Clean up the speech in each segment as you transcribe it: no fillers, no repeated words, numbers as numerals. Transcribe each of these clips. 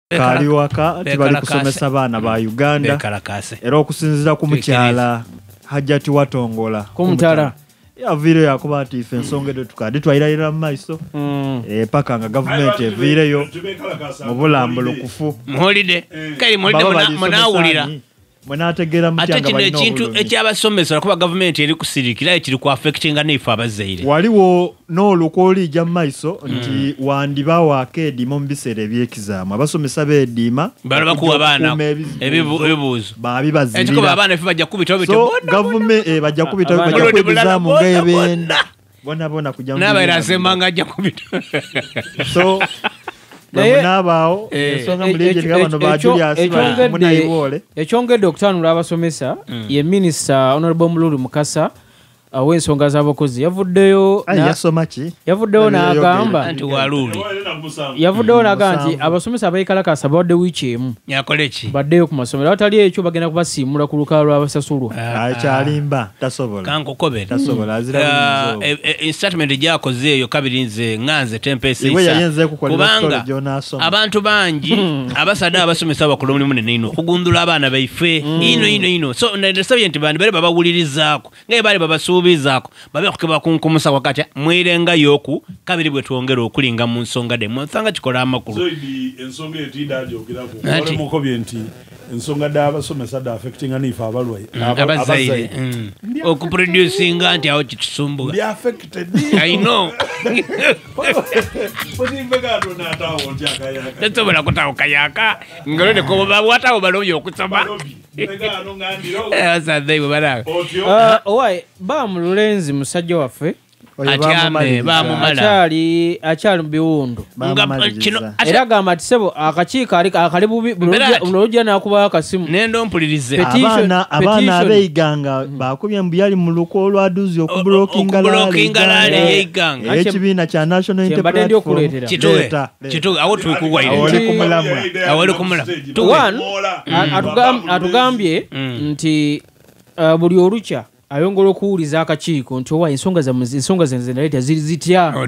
Kali waka tibali kusomesa baana ba Uganda era okusinziira ku mukyala Hajjati Watongola kumutala yaviireyo yakuba ati ife ensonga edo tukadde twayirayira mu maiso paka nga gavumenti eviireyo mu bulambulukufu muholide kale muholide munaawulira mwenategeera mutya ate kino ekintu ekyabasomesa kuba gavumenti eri kusirikira ekiri ku affectinga neife abazaire waliwo n'olukwo olijja mu maiso nti wandibawo akeediima mu biseera ebyekizaamu abasomesa beediima bakuwa abaana ebibuuzo babibazibira ekikuba abaana ife bajja kubitawo so gavumenti bajja kubitawo bajja kubizaamu ng'ebenda bona bona kujja mu n'abaira asemba nga ajja kubitawo so nabaawo ensonga mulijja bano ba Julius munayiwoole ekyongedde okutanula abasomesa ye minisita Honorable Mululu Mukasa ow'ensonga z'abakozi yavuddeyo yasoma ki yavuddeyo n'agamba nti waluli yavuddeyo n'agamba nti abasomesa abeekalakaasa bawadde wiiki emu yakole ki baddeyo ku masomero awatali ekyo bagenda kubasiimula ku lukalala lw'abasasulwa akyalimba tasobola kankukobere tasobola azira statement gyakoze eyo kabiri nze ŋŋanze tempeesa kubanga abantu bangi abasadde abasomesa bakola omulimu munene ino okugundula abaana baife ino ino ino so nasabye nti bandi bali babawulirizaako nga bali babasuubizaako babe kukeba kunkumusa wakati mwirenga yoku kabiri bwe twongera okulinga mu nsonga de munsanga kikola amakulu so ensonga etinda gyogeraku wale mukobye nti ensonga d'abasomesa da affecting anife abalwaye abazaire okuproducinga nti awo kitusumbuga ndi affected I know tasobola kutawo kayaka ngolode watawo balobi okusoma owaye Bamulenzi musajja waffe akyali mu biwundu era agamba nti ssebo akakiiko akali bubi bulolujja n'akubayo akasimu nendo mpulirize abaana abeiganga bakubye mbu yali mu luko olwaduzi okubulokinga laale yeiganga ekibiina kya National Enterprise Platform awo tulikuwaire awoli kumulamwa atugambye nti buli olukya ayongera okuwuliza akakiiko nti owa ensonga zenze naleeta ziri zitya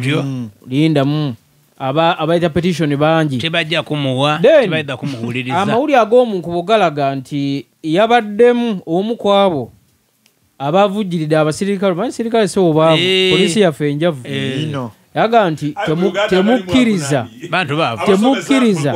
lindamu abayita petition bangi tebajja kumuwa tebajja kumuwuliriza amawulire ag'omunkubo galaga nti yabaddemu omu ku abo abavujjiridde abasirikale manyi sirikale si obaavu poliisi yaffe enjavu yaga nti temukkiriza temukkiriza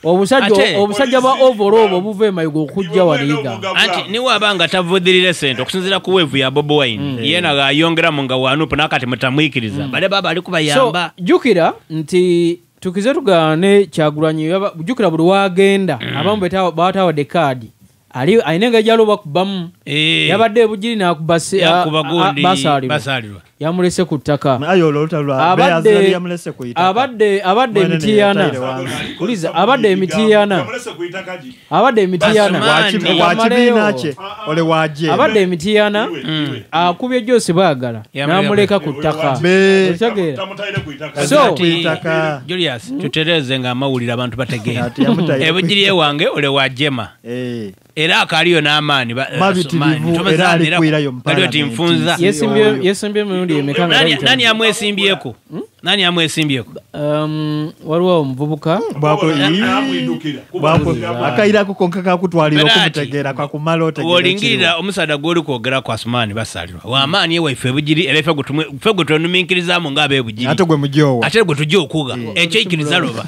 obusajja bwa overall obuva emayiga okujja waliga anti niwaba nga tavudirire sente okusinziira ku weevu ya Bobi Wine yena gayongeramu nga wanupu nakati mutamwikiriza bale baba ali kubayamba so jjukira nti tukize tugaane Kyagulanyi jjukira buli wagenda abamu batawadde kaadi ali alina engeri gy'aloba kubamu yabadde ebugiri n'akuba Basalirwa yamulese ku ttaka abadde emitiyana kuliza abadde emitiyana abadde emitiyana abadde emitiyana akubye Jose Baagala n'amuleka ku ttaka so Julius tutereze nga amawulire abantu bategeera ebugiri ewange ole wajema era akaliyo n'amaanyi era alikwirayo mfunza yesimbye emirundi emeka nani amwesimbyeko nani amwesimbyeko waliwo omuvubuka akayirako konka kakutwalira okumutegeera kakumala otegeera olingirira omusaada gw'oli kwogera ku Asumaani Basalirwa wamaanyi ewaife ebugiri era ffe gwe twenumiinkirizaamu ng'ab'ebugiri ate gwe mujoowa ate gwe tujja okuga ekyo ikiriza loba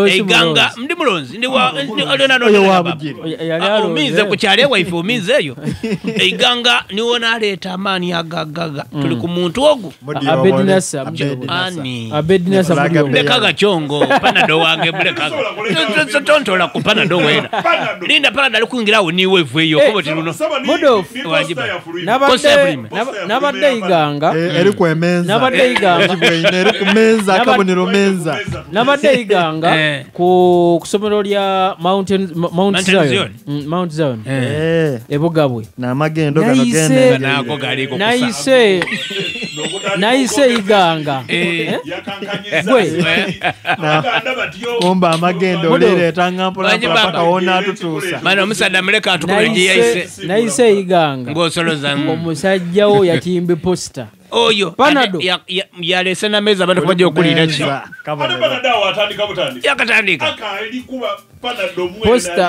eiganga ndi mulonzi ndi ominze ku kyalo ewaife ominze eyo eiganga niwo n'aleeta amaanyi agagaga tuli ku muntu ogwo lekaga kyongo panado wange mulekaga tontola ku panado wena linda panado ali kuyingirawo niwe evueyo nabadde iganga eri ku emenza nabadde iganga eri ku menza akabonero menza nabadde iganga ku kusomero lya Mount Zion ebugabwe n'amagendo gano gende nago galiko nayise iganga kumba amagendo olereeta nga mpola paka wona atutuusa mana omusadda muleka atukole gye yayise nayise iganga ng'osoloza omusajja wo yatimba posta Oyo Panado. Yalese na meza abantu kubajja okulira ki. Yakatandika.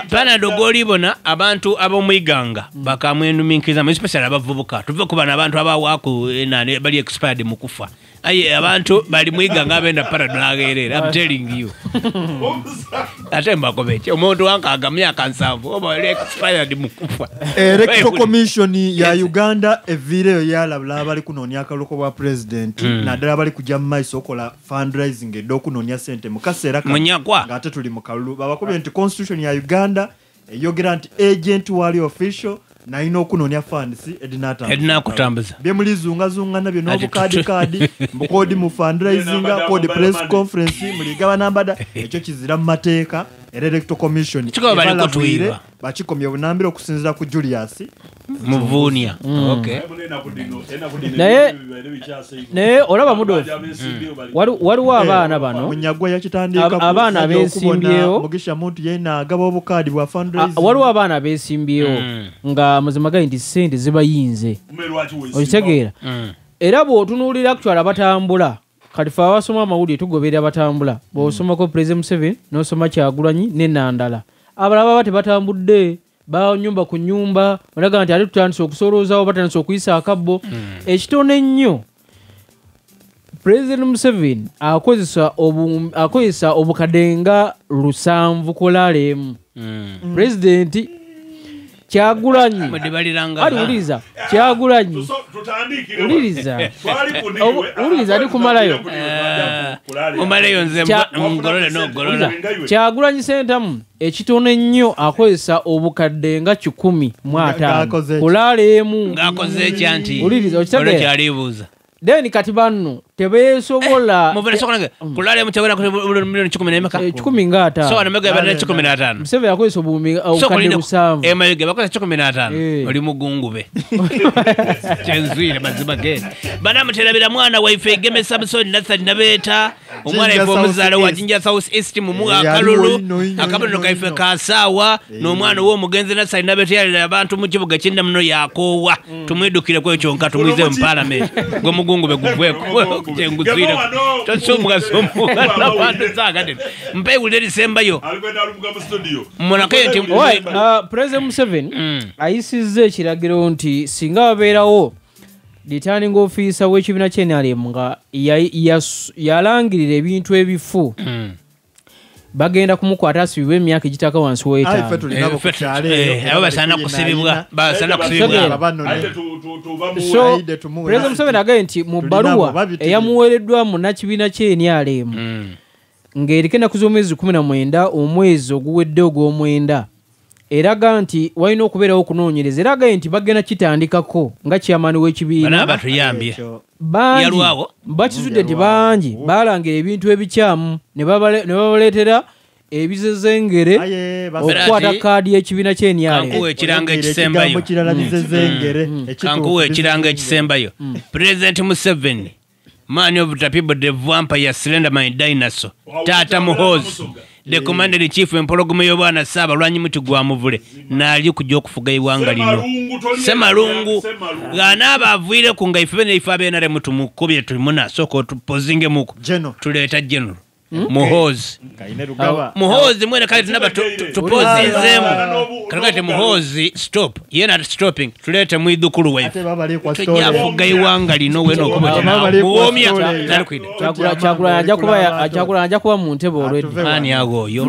Panado golibona abantu ab'omwiganga bakamwenuminkiriza especially abavubuka. Tuve kuba n'abantu abawaku nani bali expired mu kufa. Aye abantu bali mwiganga abenda Panado agerera. I'm telling you. Ate mbakobeche omuntu wankaga myaka 7 oba expired mu kufa. Electoral Commission ya Uganda evireyo yalabula abali kunoonya akalulu bwa president naddala bali kujja mu maiso okola fundraising edda okunoonya ssente mu kaseera ng'ate tuli mu kalulu. Babakubye nti constitution ya Uganda eyogera nti agent wali official naina okunoonya funds edina kutambuza bye mulizungazunga nabyo n'obukaadi kaadi mukodi mu fundraising kodi press conference muligaba nambada ekyo kizira mu mateeka. Era Electoral Commission bakikomye obunambiro okusinziira ku Julius Muvunia. Okay. Naye olaba mudo waliwo abaana bano Munyagwa yakitandika abaana abesimbyewo Mugisha Muntu yena agaba obukaadi bwa fundraising. Waliwo abaana abesimbyewo nga mazima gali nti ssente zibayinze okitegeera. Era bw'otunuulira actually abatambula kati fe abasoma amawulire tugoberera batambula. Bw'osomako President Museveni n'osoma Kyagulanyi ne Nandala, abalala baba tebatambudde ba nyumba ku nyumba balaga nti ate tutandise okusoloozawo batandise okuyisa akabbo. Ekitono ennyo President Museveni akozesa obukadde nga 7 kolaala emu. President Kyagulanyi aliwuliza Kyagulanyi uliriza uliriza ali kumalayo omalayo nze ngolole no ngolole. Kyagulanyi Ssentamu ekitono ennyo akozesa obukadde nga 105 kulaala emu ng'akoze ekyanti uliriza okitegeera kyalibuuza. Then kati banno tebeesobola muvere sokola kulala emu kyawera ku milioni 10 15. So anamega bana 15. Museveni akozesa obukadde 7. Emayege bakozesa 15 oli mugungube. Kyenzwire mazima ge. Bana muterabira mwana waife Egeme Samson Nathan Nabeta omwana ife omuzaala wa Jinja South East mumuga akalulu akabonero kaife kasawa n'omwana w'omugenzi Nathan Nabeta yalira abantu mu kibuga kinda muno yakoowa tumwidukire kweyo kyonka tumwize mu parliament gwe mugungube guvweko kyenguzwire tosumuga sumuga n'abantu zaagade mpe wulire lisembayo munakayo nti President Museveni ayisizza ekiragiro nti singa babeerawo returning officer w'ekibiina kya NRM nga yalangirira ebintu ebifu bagenda kumukwata asibibwe emyaka egitaka wansi w'etaano. Abo basaana kusibibwa basaana kusibibwa. So President Museveni agambye nti mu bbaluwa eyamuweereddwa munnakibiina kya NRM ng'eriko ennaku z'omwezi 19 omwezi oguwedde ogw'omwenda eraga nti walina okubeerawo okunoonyereza. Era agambye nti bagenda kitandikako nga chairman w'ekibiina bangi bakizudde nti bangi balangira ebintu ebikyamu ne babaleetera ebizezengere okukwata kaadi y'ekibiina kya NRM. Kankuwe ekiranga ekisembayo. Kankuwe ekiranga ekisembayo. President Museveni, man of the people, the vampire slender my dinosaur, Tata Muhoozi, the commander in chief empologoma y'obwana Ssaabalwanyi muti gwa muvule n'ali kujja okufuga eggwanga lino. Ssemalungu ng'anaaba aviireku nga ife bene ife ab'NRM tumukubye tumuna sooka otupozingemuku tuleeta General Muhoozi. Muhoozi mwene kale tunaba tupozinzeemu kale Muhoozi stop yena stopping tuleete mwidukulu waife tujja kufuga eggwanga lino wena okuba muwomya talikwida. Kyagulanyi ajja kuba mu ntebe already. Ani ago oyo.